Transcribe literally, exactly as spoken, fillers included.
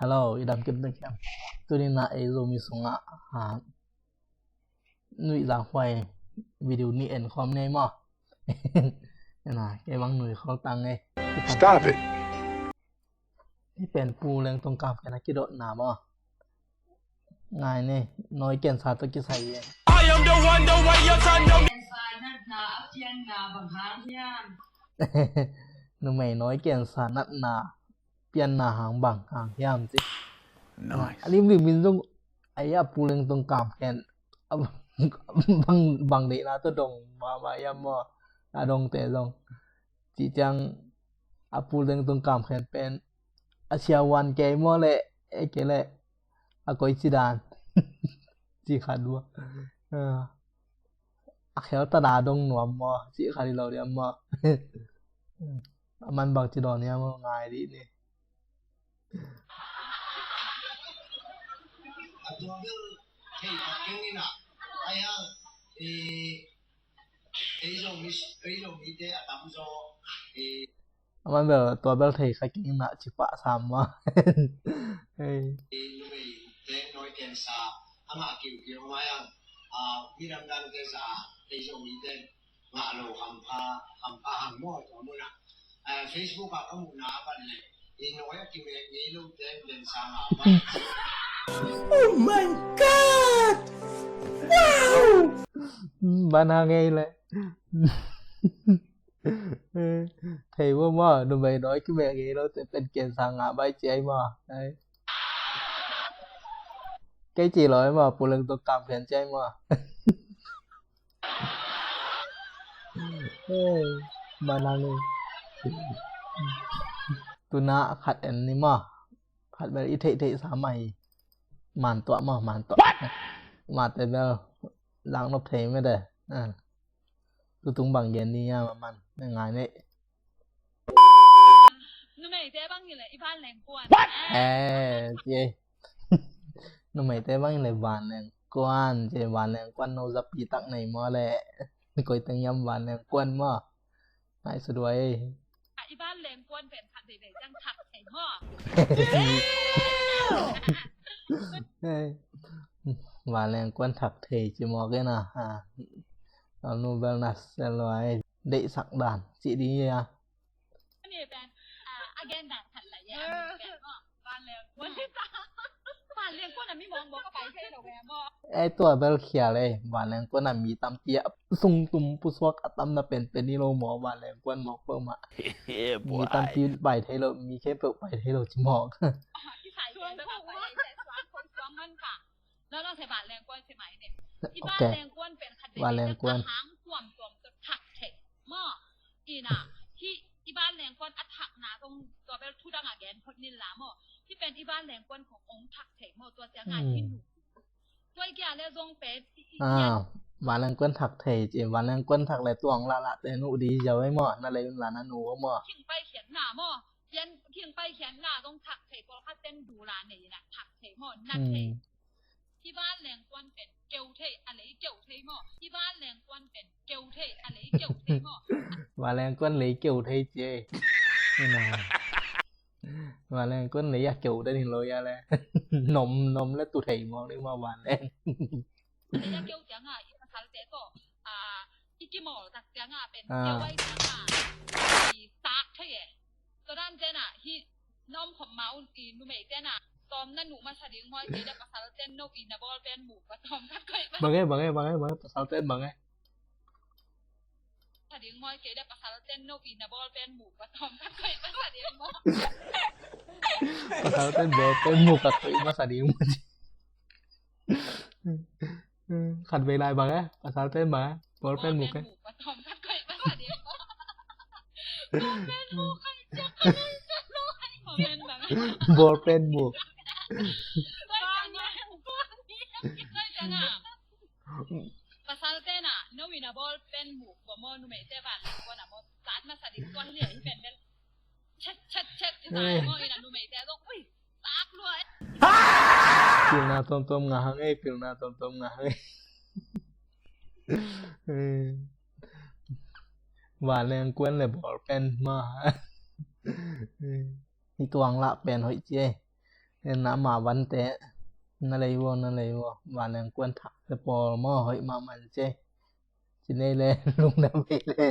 Hello, i dam kim tek hiam? Tuni na ei Zomi sungah, ah, nuih zang huai video ni en khawm nei maw? Na, kei bang nuih khol tang ei. Stop it. Hih pen Pu Leng Tong Kam Khen a kidotna maw? Ngai nei, nawi kensa tawh kisai ei. I am the one, the way your son don't. Numei nawi kensa natna pianna hang bang hang hiam ci. Nice. A limlim in zong, ai a Pu Leng Tong Kam Khen a bang, bang deihna tawh dong mahmah hiam maw? A dongte zong ci ciang a Pu Leng Tong Kam Khen pen a siavuan kei maw leh, e kei leh a koi ci dan ci khat maw? A khel tada dong nuam maw, ci khat hi lo diam maw? A man bang ci dawn hiam maw, ngai dih ni. A tua bel thei khat keng in ah, ai hang, eh, ei Zomi, ei Zomite a tamzaw, eh, a man bel tua bel thei khat keng in ah ci pah sam maw? Ei. Eh, numei teng nawi kensa a ngah kiukiu mai ang, ah, midang dangte za ei Zomite ngah lo hampha, hampha hang maw tua munah. Eh, Facebook ah ka muhna a ban le i nawi a kimek ngei lote pen sang a ban. Oh my God! Wow! Ban hang ei le. Thei maw maw, numei nawi kimek ngei lote pen ken sang a bai ciai maw. Kei ci lo ei maw, Pu Leng Tong Kam Khen ciai maw. Manang ni. Tuna khat en ni maw. Khat bel i theihtheih sa mai. Man tuah maw, man tuah. Mate bel lak nop thei mede. Tutung bang gen ni a man. Ngai nei. Numeite bang hi le i vanleng kuan. Eh, ci ei. Numeite bang hi le vanleng kuan, ci ei, vanleng kuan no zapi tak nei maw le. Koi teng hiam vanleng kuan maw. Nai sa duai ei. I vanleng kuan pen khat veivei ciang thak thei maw. Vanleng kuan thak thei ci maw kei na. Anu bel na sa duai ei. Deihsak dan ci ding ia. Ni pen, ah, a gen dan khat lai ia, a mi pen maw. Vanleng kuan. Vanleng kuan a mi mawng bawk a pai thei lo ve maw. Ei tua bel khial ei, vanleng kuan a mi tampi a sungtum pusuak a tamna penpen hi lo maw, vanleng kuan mawk peuhmah. Mi tampi pai thei lo, mi khempeuh pai thei lo ci mawk. Kisai pen bel a pai thei, suang khong suang man ka. Lawlaw se vanleng kuan se mai ne. I vanleng kuan pen khat vei vanleng kuan a hang tuamtuam tawh thak thei maw. Ina, hih i vanleng kuan a thakna zong tua bel thu dang a gen phot nila maw. Hih pen i vanleng kuan khong ong thak thei maw, tua ciang a hih nu. Tua i kia le zong pen i, i, ah, vanleng kuan thak thei ci, vanleng kuan thak le tuang lahlahte nu di ziau ei maw, na lei un la na nu maw. Khing pai khian na maw. Pian khing pai khian na zong thak thei, pawlkhat ten du la nei ina thak thei maw, na thei. Hih vanleng kuan pen keu thei, a lei keu thei maw. Hih vanleng kuan pen keu thei, a lei keu thei maw. Vanleng kuan lei keu thei ci ei. Vanleng kuan lei a keu den hi lo ia le. Nom, nom le tu thei mawk ding maw vanleng. Lei a keu ciang a i pasalte tawh, ah, i kimawl tak ciang a pen keu ai ciang a i sak thei e. Tua dan ciang a hih na om khop ma un i numei ten a tawm na nuh masa ding maw, kei le pasal ten no i na bawl pen muk va tawm khat koih masa. Bang e, bang e, bang e, bang e, pasal ten bang e. Masa ding maw, kei le pasal ten no i na bawl pen muk va tawm khat koih masa ding maw. Pasal ten bawl pen muk khat koih masa ding maw. Khat vei lai bang e, pasal ten bang e, bawl pen muk e. Bawl pen muk. Bawl pen muk. Pasal ten a, no in a bawl pen muk, bawl maw, numeite vanleng kuan a maw, sat masa ding tua hi le hi pen bel. Chet, chet, chet, hi ta maw, in a numeite zong, ui, tak lua e. Pilna tomtom ngah hang ei, pilna tomtom ngah hang ei. Vanleng kuan le bawl pen maw. Hi tuang lah pen hoih ci ei. Ken na ma vante na lei vo, na lei vo. Vanleng kuan thak te pawl maw, hoih mahmah ci. Ci nei le lungdam hi le.